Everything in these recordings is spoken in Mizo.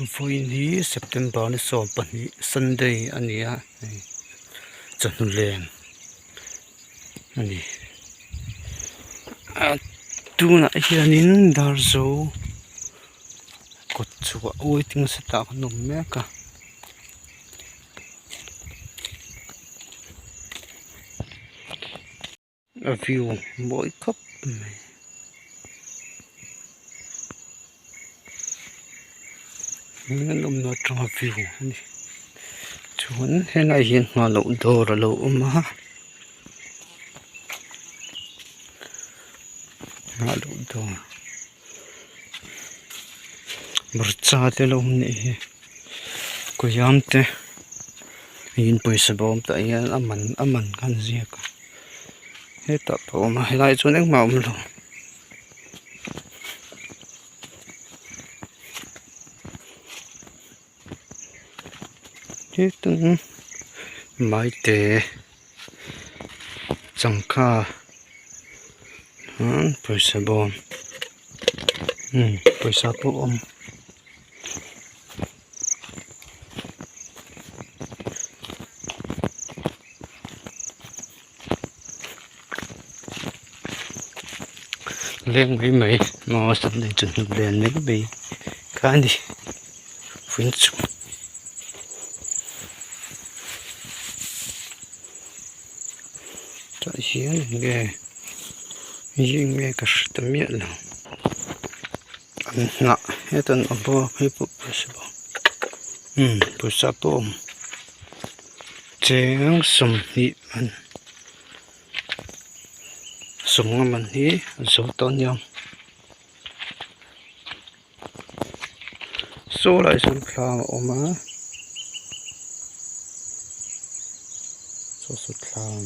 Vawiin hi September ni 12 Sunday a ni a hei chawhnu len a ni a tunah hianin Darzo kawt chhuah waiting shed ah kan awm mek a. A view mawi khawp mai. An awmna atanga view a ni. Chuan helaiah hian nghah loh dawr a lo awm a. Nghah loh dawr hmarcha te a lo awm nih hi koyam te in pawisa bawm tah hian a man a man kha an ziak a hetah pawh a awm a helaiah chuan engmah a awm lo. Hetan maite changkha pawisa bawm pawisa pawh a awm. Leng mai mai maw sunday chawhnu len mai mai kha a ni vawiin chu. Tah hian eng nge eng nge ka hre ta miah lo an hnah heta an awm bawk a hei pawh pawisa bawk umm pawisa pawh a awm. Cheng 20 man 50 man hi a zo tawh a nia saw lai sawn thlam a awm a saw saw thlam.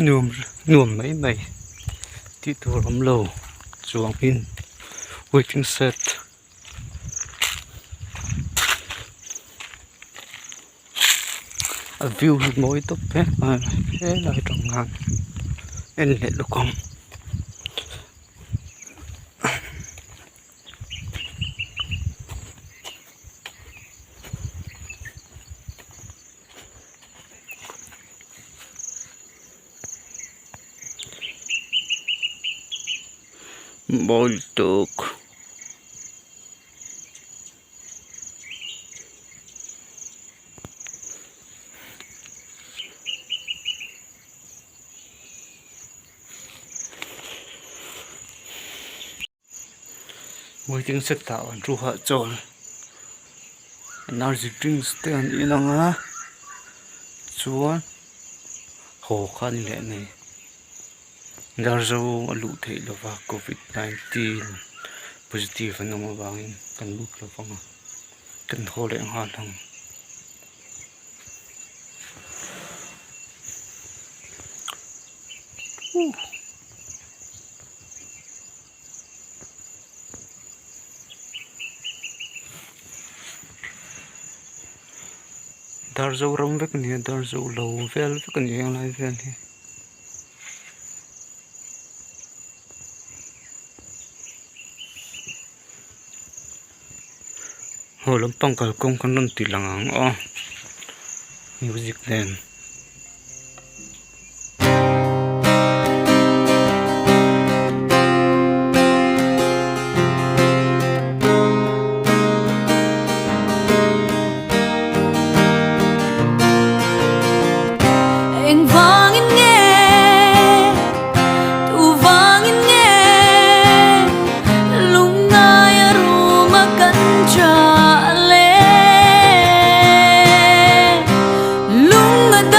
Nuam nuam mai mai tih tur awm lo chuang in waiting shed a view hi mawi tawp hle mai helai atang hian en leh lawk ang. Mawi lutuk. Waiting shed ah an thu hahchawl energy drinks te an in ang a chuan haw kha a ni leh mai Darzo a luh theih lova covid 19 positive an awm avangin kan lut lo vang a kan haw leh nghal ang. Darzo ram vek a ni a Darzo lo vel vek a ni a helai vel hi. Haw lampang kalkawng kan rawn ti lang ang aw music nen. Engvangin nge tuvangin nge lungngaia ruma kan tha le. Lung a.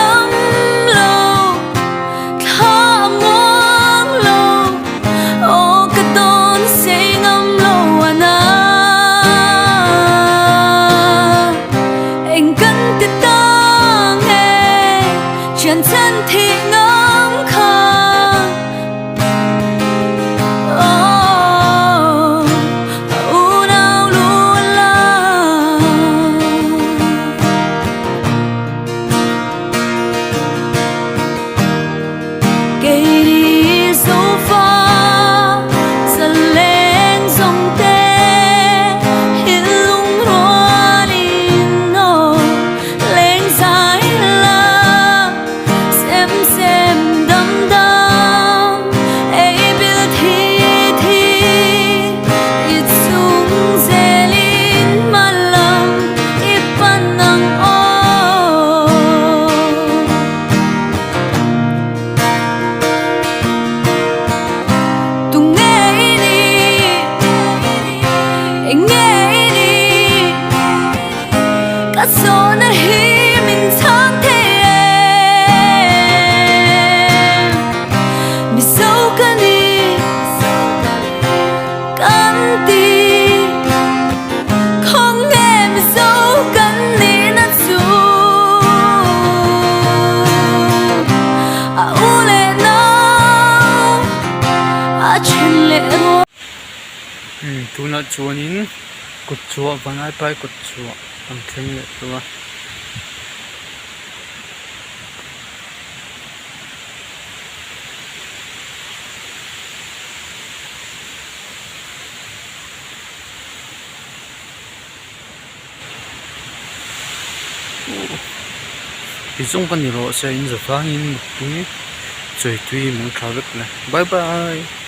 Then leh rual. Umm tunah chuanin kut chhuah vanlaipai kut chhuah an thleng leh tawh a. Ti zawng ka ni rawh se in zavangin mutpui chawi tui mangtha vek le bye bye.